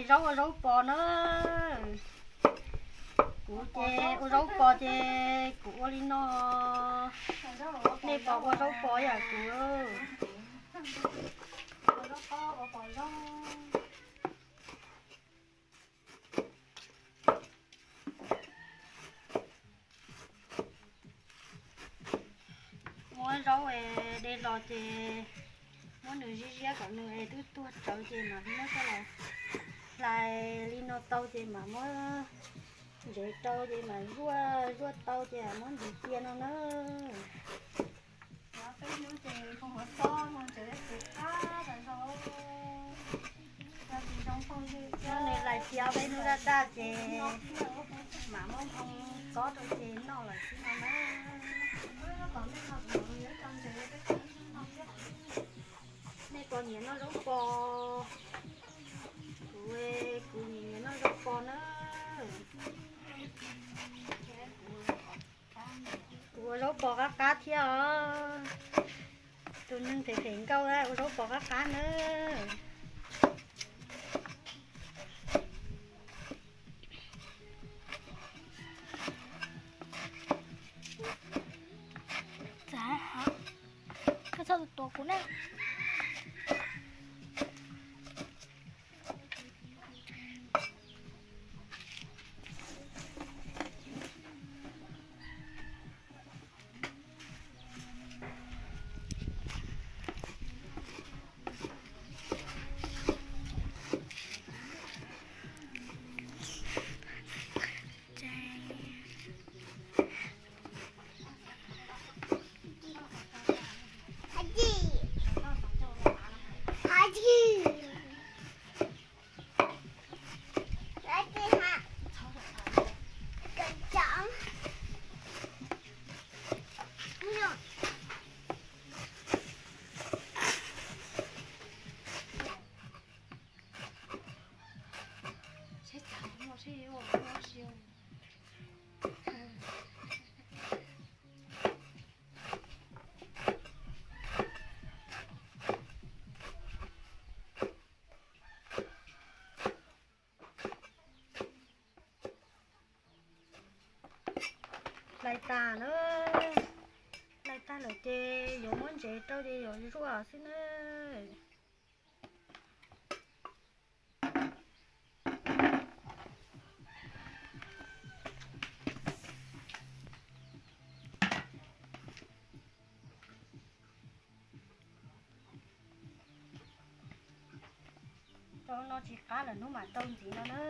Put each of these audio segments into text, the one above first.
Zaub ua zaub pos na. Kuv ces ua zaub pos ces kuv ua li no. Nej puas ua zaub pos yam kuv? Muab zaub de los ces muab nws ziab ziab kom nws es twb tuag rawv ces mam muab coj los hlais li no tau ces mam muab ntsev rau ces mam zuaj zuaj tau ces muab ntxiv cia no na. Peb hnub ces nphoo huav txob no ces qab tas zog. Yog tsis zoo phooj ywg thiab nws lais cia peb hnub daj daj ces mam muab nphoo txob rau ces noj lawm xwb no na. Nej puas nyiam noj zaub pos? Kuv, kuv nyiam nyiam noj zaub pos na. Kuv ua zaub pos qab qab thiab os. Tus neeg phem phem nkauj ua zaub pos qab qab na. Txav, koj txhob tua kuv na. Hlais tas na, hlais tas lawm ces yuav muab ntsev rau ces yuav zuaj xwb na. Rau no tsis qab lawm hnub mam tau ntxiv no na.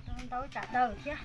Rau ntau tsam daws thiab.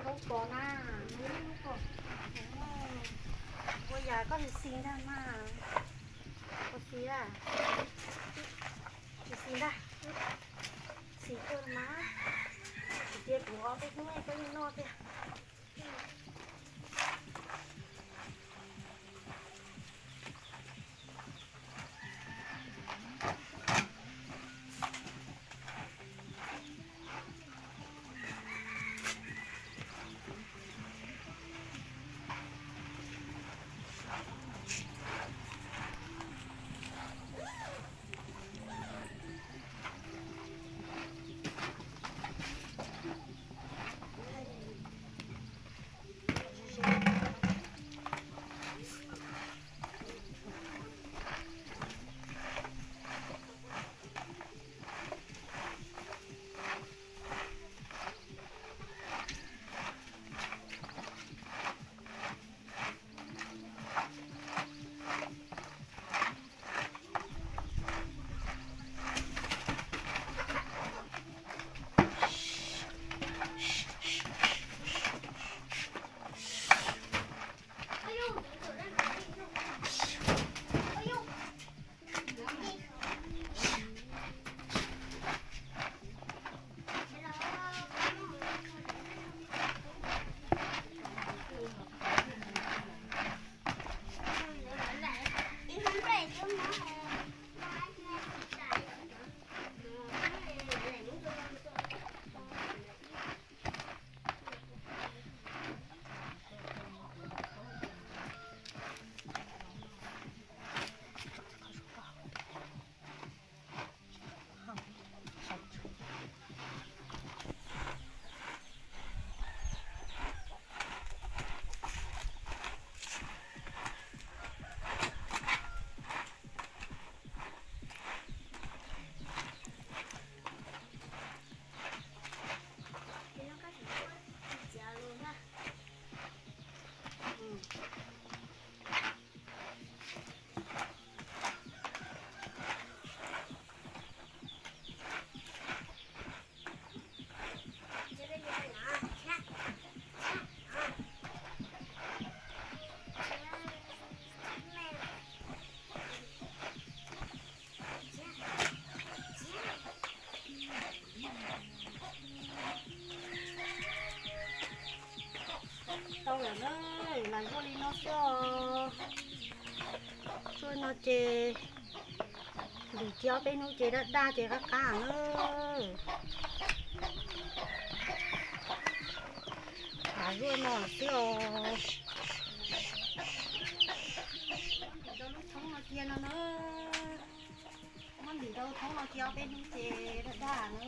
Zaub pos na, ua yam koj xis xis ntag mas. Ua xis a, xis xis ntag, xis kawg mas. Tsis tias kuv ob peb hnub koj yeej noj tiag. Ob peb hnub ces daj daj ces qab qab na. Hav zuaj no xwb os. Muab ntim rau lub thoob no cia no na. Muab ntim rau thoob no cia ob peb hnub ces daj daj na.